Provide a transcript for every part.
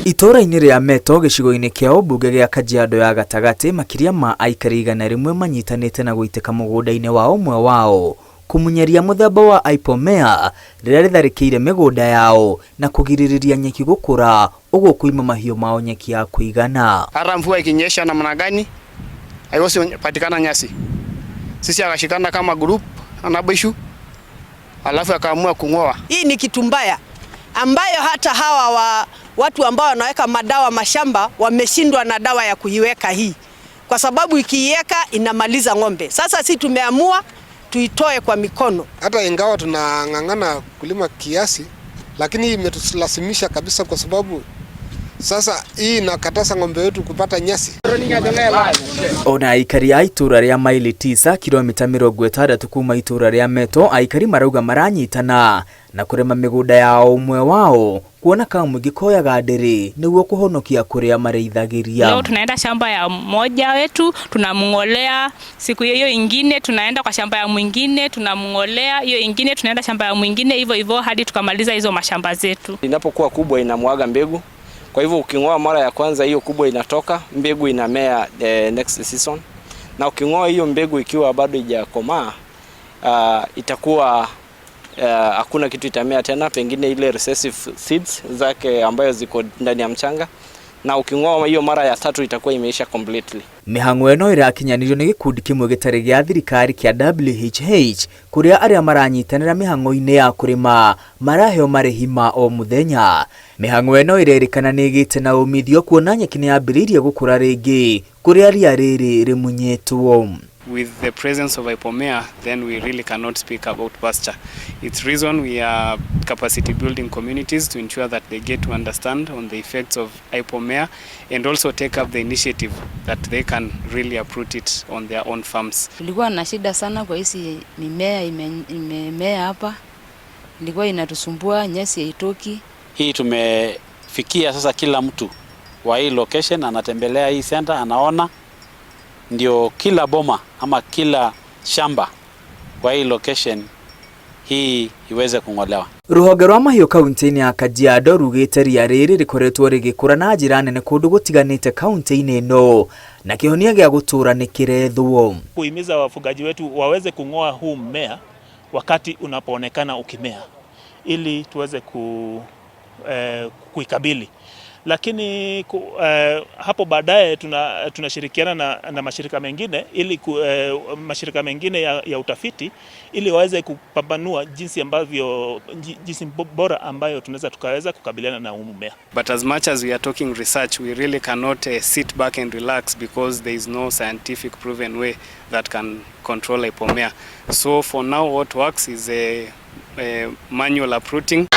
Itũũra-inĩ rĩa Meto gĩcigo-inĩ kĩa ũmbunge gĩa Kajiado ya gatagatĩ makĩria ma aikari 100 manyitanĩte na gũitĩka mũgũnda-inĩ wa ũmwe wao kũmunyeria mũthemba wa Ipomea rĩrĩa rĩtharĩkĩire mĩgũnda yao na kũgirĩrĩria nyeki gũkũra ũguo kũima mahiũ mao nyeki ya kũigana. Hata mvua ikinyesha namna gani haiwezi patikana nyasi. Sisi akashikana kama group anabaishu, alafu akaamua kung'oa. Hii ni kitu mbaya ambayo hata hawa wa watu ambao wanaweka madawa mashamba wameshindwa na dawa ya kuiweka hii, kwa sababu ikiiweka inamaliza ng'ombe. Sasa si tumeamua tuitoe kwa mikono. Hata ingawa tunang'ang'ana kulima kiasi, lakini imetulazimisha kabisa, kwa sababu sasa hii inakataza ng'ombe wetu kupata nyasi. Ona aikari a itũra rĩa maili 9 kilomita 60 kuma itũra rĩa Meto aikari marauga maranyitana na kũrĩma mĩgũnda yao ũmwe wao kuona kama mũingĩ koyaga ndĩrĩ nĩguo kũhonokia kũrĩa marĩithagĩria. Leo tunaenda shamba ya mmoja wetu tunamng'olea, siku hiyo ingine tunaenda kwa shamba ya mwingine tunamng'olea, hiyo ingine tunaenda shamba ya mwingine, hivyo hivyo hadi tukamaliza hizo mashamba zetu. Inapokuwa kubwa inamwaga mbegu, kwa hivyo uking'oa mara ya kwanza hiyo kubwa inatoka, mbegu inamea next season, na uking'oa hiyo mbegu ikiwa bado haijakomaa itakuwa hakuna kitu itamea tena, pengine ile recessive seeds zake ambayo ziko ndani ya mchanga, na uking'oa hiyo mara ya tatu itakuwa imeisha completely. Mĩhang'o ĩno ĩrakinyanĩrio nĩ gĩkundi kĩmwe gĩtarĩ gĩa thirikari kĩa WHH kũrĩa arĩa maranyitanĩra mĩhang'o-inĩ ya kũrĩma maraheo marĩhi ma o mũthenya. Mĩhang'o ĩno ĩrerĩkana nĩ ĩgĩte na umithio kuona nyeki nĩ yambĩrĩirie gũkũra rĩngĩ kũrĩa ria rĩrĩ rĩmunyĩtwo. With the presence of Ipomea, then we really cannot speak about pasture. It's reason we are capacity building communities to ensure that they get to understand on the effects of Ipomea and also take up the initiative that they can really uproot it on their own farms. Tulikuwa na shida sana kwa hizi mimea imemea hapa, ilikuwa inatusumbua, nyasi haitoki. Hii tumefikia sasa, kila mtu wa hii location anatembelea hii center, anaona ndio kila boma ama kila shamba kwa hii location hii iweze kung'olewa. Rũhonge rwa mahiũ kaunti-inĩ ya Kajiado rugĩte ria rĩrĩ rĩkoretwo rĩgĩkũra na njĩra nene kũndũ gũtiganĩte kaunti-inĩ ĩno na kĩhonia gĩa gũtũũra nĩ kĩrethwo. Kuhimiza wafugaji wetu waweze kung'oa huu mmea wakati unapoonekana ukimea ili tuweze kuikabili lakini hapo baadaye tunashirikiana na mashirika mengine ili mashirika mengine ya utafiti ili waweze kupambanua jinsi bora ambayo tunaweza tukaweza kukabiliana na huu mmea. But as much as we are talking research, we really cannot sit back and relax because there is no scientific proven way that can control Ipomea. So for now what works is a manual uprooting.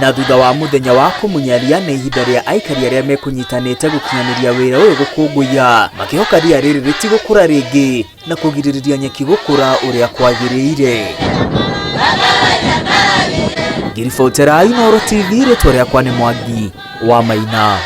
Na thutha wa muthenya wa kũmunyaria nĩ ihinda rĩa aikari arĩa mekũnyitanĩte gũkinyanĩria wĩra ũyũ gũkũngũiya makĩhoka ria rĩrĩ rĩtigũkũra rĩngĩ na kũgirĩrĩria nyeki gũkũra ũrĩa kwagĩrĩire. Ngiribotera Inooro TV, rĩtwa rĩakwa nĩ Mwangi wa Maina.